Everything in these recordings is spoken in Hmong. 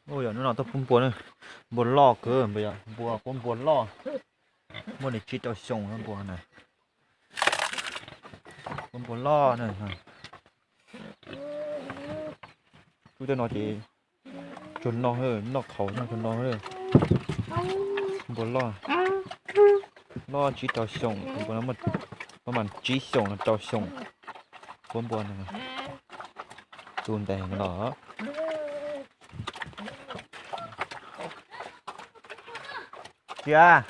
Ua yog hnub no tuaj pub npua na, npua loj kawg, npua, npua, quab npua loj, muaj li tsib rau xyoo npua na, quab npua loj na. Lub tej no ces tsuag no, noj qhaus noj tsuag no. Npua loj, loj tsib rau xyoo, npua no muaj mas tsib xyoos los rau xyoo. Quab npua no tu ntev los. Tiag.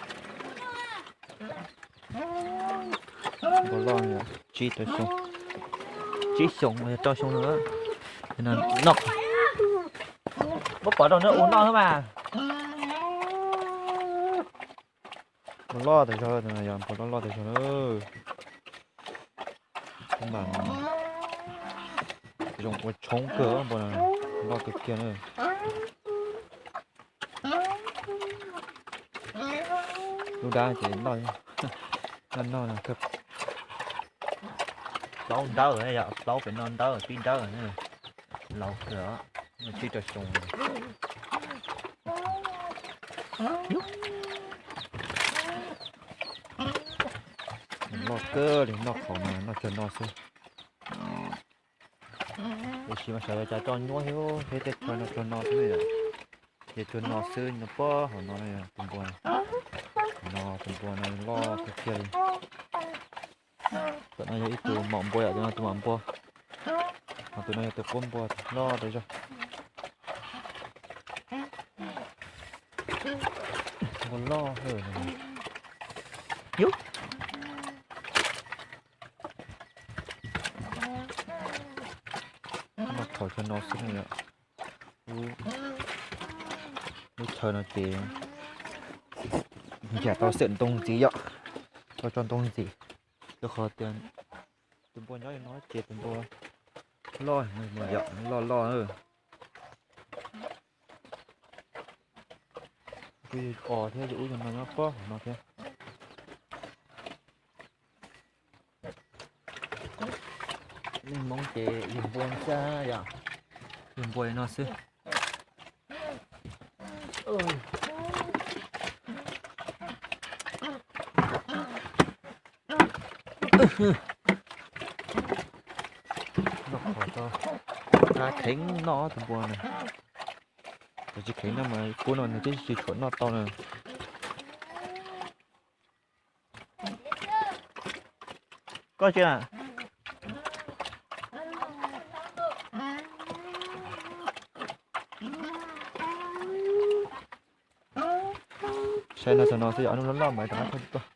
Npua loj tsib rau xyoo, tsib xyoos los yog rau xyoo no. Muab pov rau neb ua noj xwb mas. Npua loj tas zog, yog npua loj loj tas zog na. Mas zoo ua tshoob kawg, npua loj kawg kiag na. Lub dab ces loj, noj noj no. Plaub dawb, plaub pem no dawb, pib dawb, laus kawg, tsib rau xyoo. Loj kawg li, noj qhaus mas noj tsuag no xwb. Tiam sis mas xyov yog cas tso nyuaj thiab, peb tej chaw no tsuag no xwb yom. Ces tsuag no xwb, nyob pob hauv no na yog tus npua no, tus npua no loj kawg kiag li. Tam no yog ib tug maum npua yom, tus no tus maum npua, ho tus no yog tus quab npua loj tas zog. Npua loj, noj qhaus tsuag no xwb na yom. Lub chaw no ces nrhiav tau xwm ntoo ntxiv yom, tau tso ntoo ntxiv, rau qhov tias tus npua nyob li no ces tus npua loj, loj loj. Kuj yog os thiab, yog ub yog no nyob pob hauv no thiab. Neeg Hmoob ces yug npua xwb yom, yug npua li no xwb. Noj qhaus tso, kheev noj tus npua na. Tsis kheev noj mas kub no nws twb tsis tshuav noj tau na. Koj tsis na. Saib no txog no xwb, yog hnub loj loj mas rov qab tuaj.